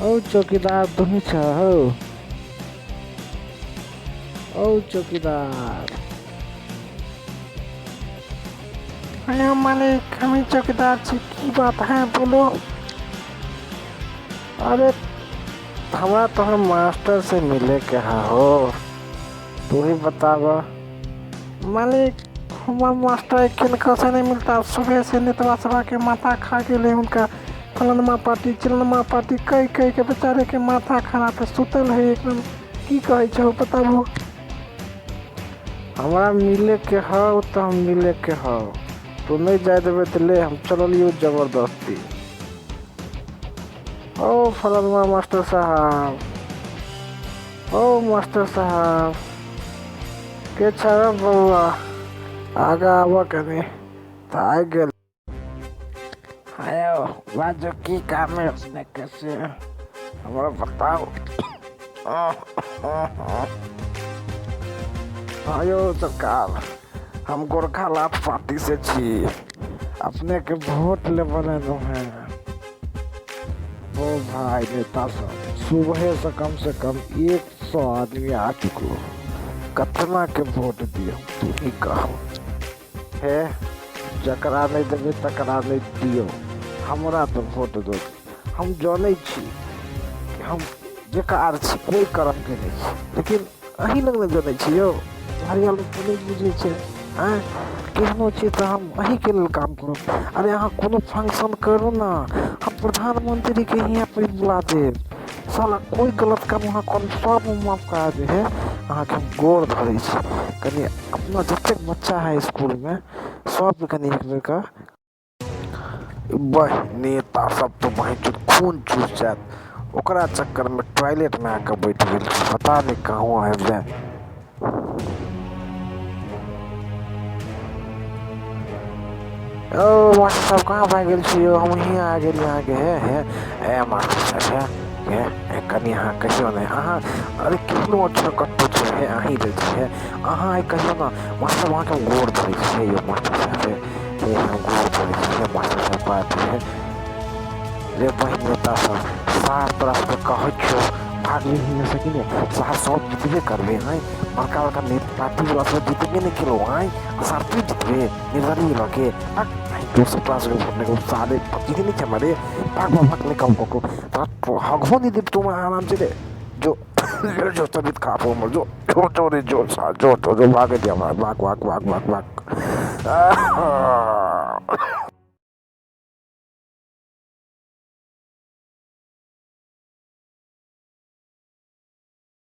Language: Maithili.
औ चौकीदार तुही छह हौ? औ चौकीदार। हेलो मालिक, हम ही चौकीदार छी। की बात है, बोलो। अरे हमरा तोहर मास्टर से मिले के है हो, तू ही बताब। मालिक, हमार मास्टर किनका से नहीं मिलता। सुबह से नेतवा सभा के माथा खा गेले हुनका। फलनमा पार्टी, चिलनमा पार्टी कहि कहि के बेचारे के माथा खराब है, सुतल है एकदम। की कहै छहो, बताबू। हमरा मिले के हौ तऽ हम मिले के हौ। तू नहीं जाय देबे तऽ ले हम चललियौ जबरदस्ती। ओ फलनमा मास्टर साहब, ओ मास्टर साहब, के छह रे बौआ? आगा आबऽ कनी। तऽ आबि गेल। आयो बाजू, की काम है अपने के से हमरा बताउ। आयो सरकार, हम गोरखालाथ पार्टी से छी, अपने के वोट लेबऽ एलहुँ हेँ। ओ भाई नेता सब, सुबह से कम से कम 100 आदमी आ चुकलो। कतना के वोट दियौ, तू ही कहो। हे, जकरा नहि देबै तकरा नहि दियौ, हमरा तऽ वोट दो। हम जनै छी कि हम बेकार छी, कोइ करमके नहि छी, लेकिन अहीं लग ने जनै छी यौ। हरिया लोक तऽ नहि बुझै छै। आँय, केहनो छी तऽ हम अहीँके लेल काम करब। अरे अहाँ कोनो फंक्शन करू ने, हम प्रधानमंत्रीके हियाँ पर बुला देब। साला कोइ गलत काम अहाँ करब, सब हम माफ करा देब। हे, अहाँके हम गोर धरै छी, कनि अपना जतेक बच्चा है इसकुलमे सबके कनि एक बेरके बह। नेता सब तऽ बहिन खून चूस जायत। ओकरा चक्करमे टॉयलेटमे आके बैठ गेल छी, पता नहि कहूँ आबि जाय। ओ मास्टर साहब, कहाँ भागि गेल छी यौ? हम हियाँ आ गेली अहाँके। हे हे हे मास्टर साहब, हे हे हे, कनि अहाँ कहियौ ने अहाँ। अरे केहनो अक्षर कतहु छै, हे अहीँ दै छी। हे अहाँ आइ कहियौ ने मास्टर साहब, अहाँके हम गोर धरै छी। हे यौ मास्टर साहब, हे हे, हम गोर धरै छी। हे मास्टर साहब, बात हे रे बहिन। नेता सब सार तोरा सबके कहै छियौ, भागली हियाँ से कि नहि। सार सब जितबे करबे आँय? बड़का बड़का नेता पार्टी वाला सब जितबे नहि केलौ आँय, सार तू जितबे निर्दलीय लऽ के? भाग भाइ, दोसर तोरा सबके वोट नहि। सारे जीते नहि छै हमारे। भाग भाग भाग, नहि कहू ककरो, तोरा हगहो नहि देब। तू आराम से रे जो जो, तबियत खराब हो हमर। जो जो जो रे जो, सार जो जो जो, भागे दिया। भाग भाग भाग भाग भाग भाग।